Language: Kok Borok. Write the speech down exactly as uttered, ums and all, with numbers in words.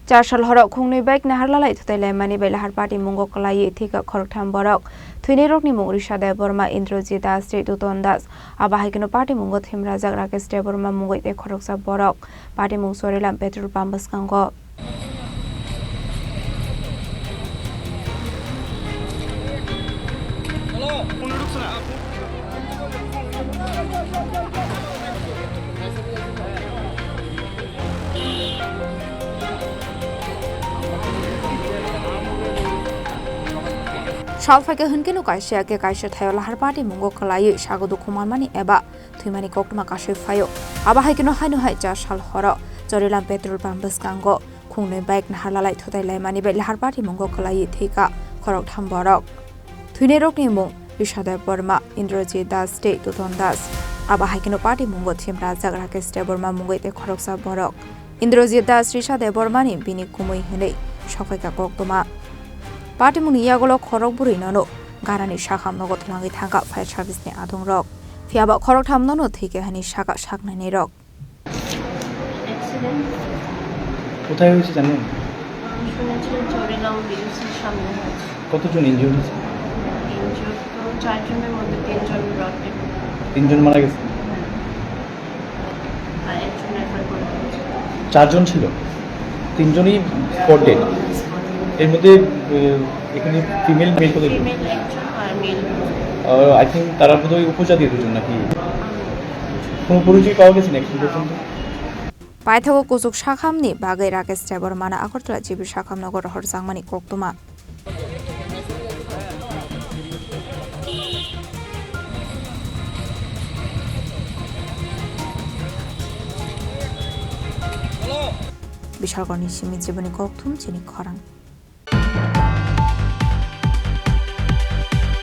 Char sal horo khungnwi bike naharlalai thutai laimani bai lahar patimungo kwlaiwi thwikha khoroktham borok. Thwinairokni mung Risha Debbarma, Indrajit Das tei Duton Das. Abo hai kheno patimungo themrajak Rakesh Debbarma mungwi tei khoroksa borok. Patimung Chorilam petrol pump bwskango. Sal phaikha hwnkhe no kaisa khe kaisa thaio lahar patimungo kwlaiwi sago dukhu manmani eba thwimani koktwma kasui phaio. Abo hai kheno haino hai char sal horo Chorilam petrol pump bwskango khungnwi bike naharlalai thutai laimani bai lahar patimungo kwlaiwi thwikha khoroktham borok. Thwinairokni mung Risha Debbarma, Indrajit Das tei Duton Das. Abo hai kheno patimungo themrajak Rakesh Debbarma mungwi tei khoroksa borok. Indrajit Das Risha Debbarmani bini kumui hwnwi sokphaikha koktwma. Patimungni yagulo khorok bwrwi nono ganani sakham nogo twlangwi thangkha fire service ni adongrok. Phiyaba khoroktham nono thwikha hwnwi sakha saknainirok. Accident. কোথায় হয়েছে জানেন? আমি শুনেছি চরিলাম বিএসসির সামনে হয়েছে। কতজন ইনজিওর্ড হয়েছে? ইনজিওর্ড তো চারজনের মধ্যে তিনজন ব্রড ডেড। তিনজন মারা গেছে? আর একজন রেফার করে দিয়েছে। চারজন ছিল? তিনজনই স্পট ডেড। এর মধ্যে, আহ, এখানে ফিমেল মেল কতজন? ফিমেল একজন আর মেল দুজন। আহ, আই থিংক তারা বোধহয় উপজাতি দুজন নাকি? কোনো পরিচয় পাওয়া গেছে না এখন পর্যন্ত? Paithago kuchuk sakhamni bagwi Rakesh Debbarmano Agartala G B sakhamnogo rohorjakmani koktwma. Bishalgarhni simi jiboni kokthum chini khorang.